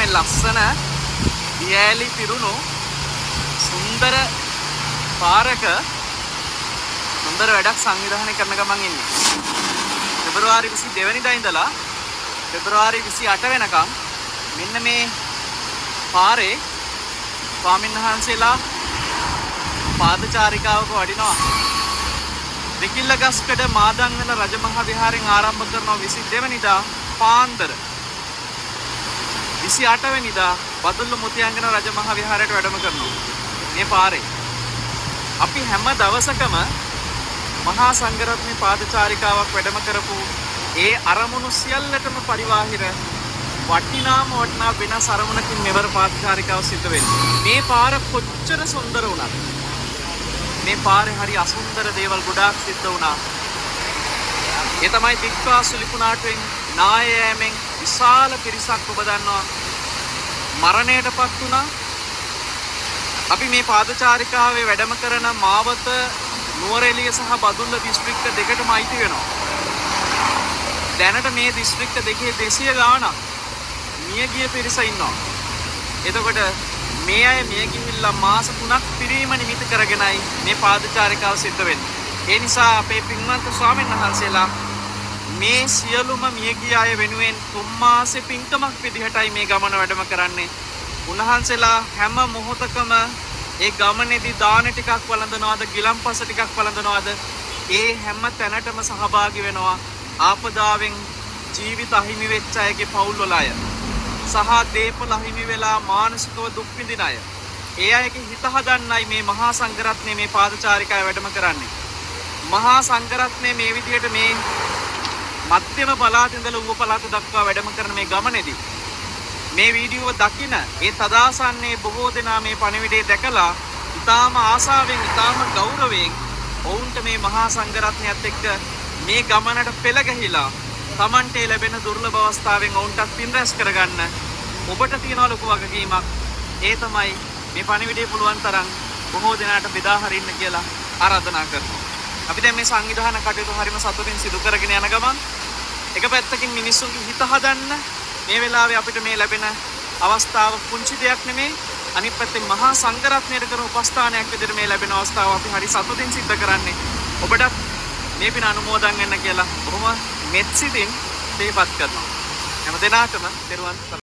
මේ ලස්සන දියඇලි පිරුණු සුන්දර පාරක සුන්දර වැඩක් සංවිධානය කරන ගමන් ඉන්නේ. පෙබරවාරි 22 වෙනිදා ඉඳලා පෙබරවාරි 28 වෙනකම් මෙන්න මේ පාරේ ස්වාමීන් වහන්සේලා පාදචාරිකාවක වඩිනවා. දෙකිල්ලගස්කඩ මාදන්වල රජමහා විහාරයෙන් ආරම්භ කරනවා 22 වෙනිදා පාන්දර. 28 වෙනිදා බදුල්ල මුතියංගන රජමහා විහාරයට වැඩම කරනවා. මේ පාරේ අපි හැම දවසකම මහා සංඝරත්නයේ පාදචාරිකාවක් වැඩම කරපු ඒ අරමුණු සියල්ලටම පරිබාහිර වටිනාම වටිනා වෙනස් අරමුණකින් මෙවර පාදචාරිකාව සිද්ධ වෙන්නේ. මේ පාර කොච්චර සුන්දර වුණත් මේ පාරේ හරි අසුන්දර දේවල් ගොඩාක් සිද්ධ වුණා. ඒ තමයි දික්වා සුලිකුණාටුවෙන් නාය යෑමෙන් විශාල පිරිසක් ඔබ දන්නවා මරණයටපත් වුණා. අපි මේ පාදචාරිකාවේ වැඩම කරන මාවත නුවරඑළිය සහ බදුල්ල දිස්ත්‍රික්ක දෙකටම අයිති වෙනවා. දැනට මේ දිස්ත්‍රික්ක දෙකේ 200 ගාණක් මියගිය පිරිස ඉන්නවා. එතකොට මේ අය මිය ගිහිල්ලා මාස 3ක් පිරීම නිමිති කරගෙනයි මේ පාදචාරිකාව සිද්ධ වෙන්නේ. ඒ නිසා අපේ පින්වන්ත ස්වාමීන් වහන්සේලා මේ සියලුම මියගිය අය වෙනුවෙන් තුන් මාසේ පින්කමක් විදිහටයි මේ ගමන වැඩම කරන්නේ. උන්වහන්සේලා හැම මොහොතකම ඒ ගමනේදී දාන ටිකක් වළඳනවාද, ගිලන්පස ටිකක් වළඳනවාද, ඒ හැම තැනටම සහභාගී වෙනවා. ආපදාවෙන් ජීවිත අහිමි වෙච්ච අයගේ පවුල් වල අය සහ දේපළ අහිමි වෙලා මානසිකව දුක් විඳින අය, ඒ අයගේ හිත හදන්නයි මේ මහා සංඝරත්නය මේ පාදචාරිකාව වැඩම කරන්නේ. මහා සංඝරත්නය මේ විදිහට මේ මධ්‍යම පළාත ඉඳලා ඌව පළාත දක්වා වැඩම කරන මේ ගමනේදී මේ වීඩියෝව දකින ඒ තදාසන්නයේ බොහෝ දෙනා මේ පණිවිඩය දැකලා ඉතාම ආසාවෙන්, ඉතාම ගෞරවයෙන් ඔවුන්ට මේ මහා සංඝරත්නයත් එක්ක මේ ගමනට පෙළ ගැහිලා තමන්ට ලැබෙන දුර්ලභ අවස්ථාවෙන් ඔවුන්ටත් පින් රැස් කරගන්න ඔබට තියෙන ලොකු වගකීමක්. ඒ තමයි මේ පණිවිඩය පුළුවන් තරම් බොහෝ දෙනාට බෙදා හරින්න කියලා ආරාධනා කරනවා. අපි දැන් මේ සංවිධාන කටයුතු හරිම සතුටින් සිදු කරගෙන යන ගමන් එක පැත්තකින් මිනිස්සුන්ගේ හිත හදන්න මේ වෙලාවේ අපිට මේ ලැබෙන අවස්ථාව පුංචි දෙයක් නෙමෙයි. අනිත් පැත්තෙන් මහා සංඝරත්නයට කරන උපස්ථානයක් විදිහට මේ ලැබෙන අවස්ථාව අපි හරි සතුටින් සිද්ධ කරන්නේ. ඔබටත් මේ පින අනුමෝදන් වෙන්න කියලා බොහොම මෙත් සිතින් සිහිපත් කරනවා. හැම දෙනාටම තෙරුවන් සරණයි.